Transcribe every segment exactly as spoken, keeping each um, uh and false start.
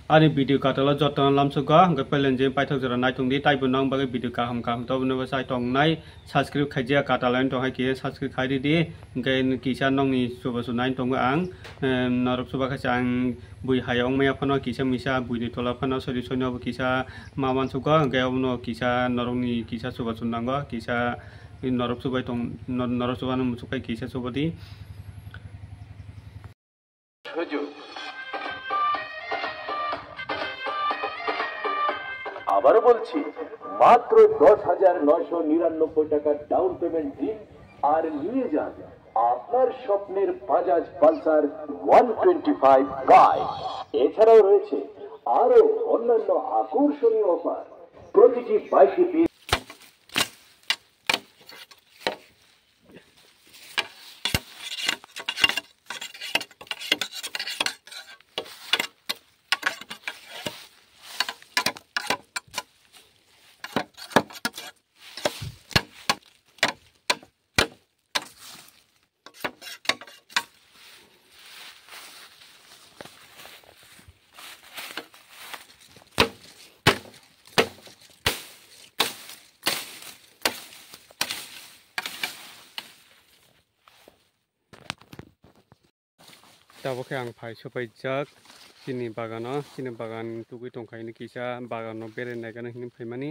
Ani video katalo jotono lamsugo, hwnkhe pelen je paithak jora naitung di, taibo nang bagwi video kaham kaham toboni bo sai tongnai, subscribe khaijak katalo wng tong hai khe subscribe khai di di, hwnkhe kisa nongni chubachu nai tongo ang, em, norok chuba khe ang bui hai wngmaya phano kisa misa buini tola phano sori soino bo kisa ma mansugo, hwnkhe obono kisa norokni kisa chubachu nango, kisa norok chubai tong, nor-, norok chubano muchuk khe kisa chuba di. সুযোগ। আবারও বলছি, মাত্র দশ হাজার নয়শো নিরানব্বই টাকার down payment দিন আর নিয়ে যান আপনার স্বপ্নের Bajaj Pulsar one twenty five bike. এছাড়াও রয়েছে আরো অন্যান্য আকর্ষণীয় অফার। প্রতিটি বাইকে পেয়ে Tabuk khe ang phai sopaijak chini bagano, chini bagan tugwi tongkha hini kisa bagano berai naikano hini phaimani,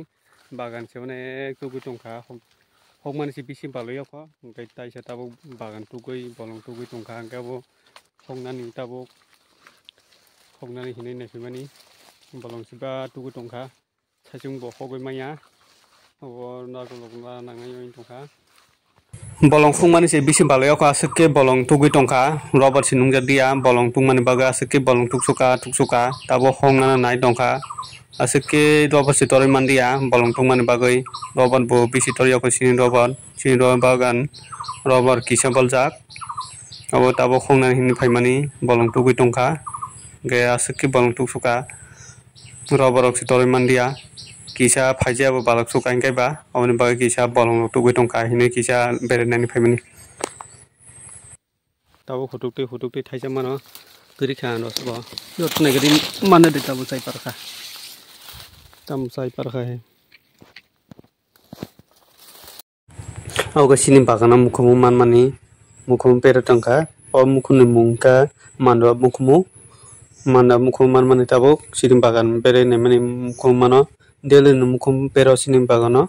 bagan se onek tugwi tongkha, hok-, hokmani se bisi balwi okho, hwnkhe taisa tabuk bagan tugwi bolong tugwi tongkha, hwnkhe abo hoknani tabuk hoknani hinwi naiphaimani bolong se ba tugwi tongkha. Saichung bo hogwi manya. Obo nakolokma nangnai wng tongkha. Bolong phungmani se bisi balai okho, aswk khe bolong tugwi tongkha. Rubber se nungjak dia, bolong tungmani bagwi aswk khe bolong tuksuka, tuksuka. Tabuk hoknana nai tongkha. Aswk khe rubber se torwi mandia, bolong tungmani bagwi. Rubber bo bisi torwi okho, sini rubber, sini rubber bagan, rubber kisa baljak. Abo tabuk hoknani hinwi phaimani bolong tugwi tongkha. Hwnkhe aswk khe bolong tuksuka. Rubber rok se torwi mandia. Kisa phaijak bo balok suk kain kaiba. Aboni bagwi kisa bolong rok tugwi tongkha hinwi kisa berai nani phaimani. Tabuk hutuk twi hutuk twi thaisa mano. Kwrwi kha ano sabo. Jotto nai gari mano de tabuk chai parkha. Tamo chai parkha he. Ogo sini bagano mukhumu manmani, mukhumu bera tongkha. O mukhumni mung khe mandwa mukhumu, mandwa mukhumu manmani tabuk sini bagan berai naimani mukhumu mano. Daily ni mukhumu bera sini bagano,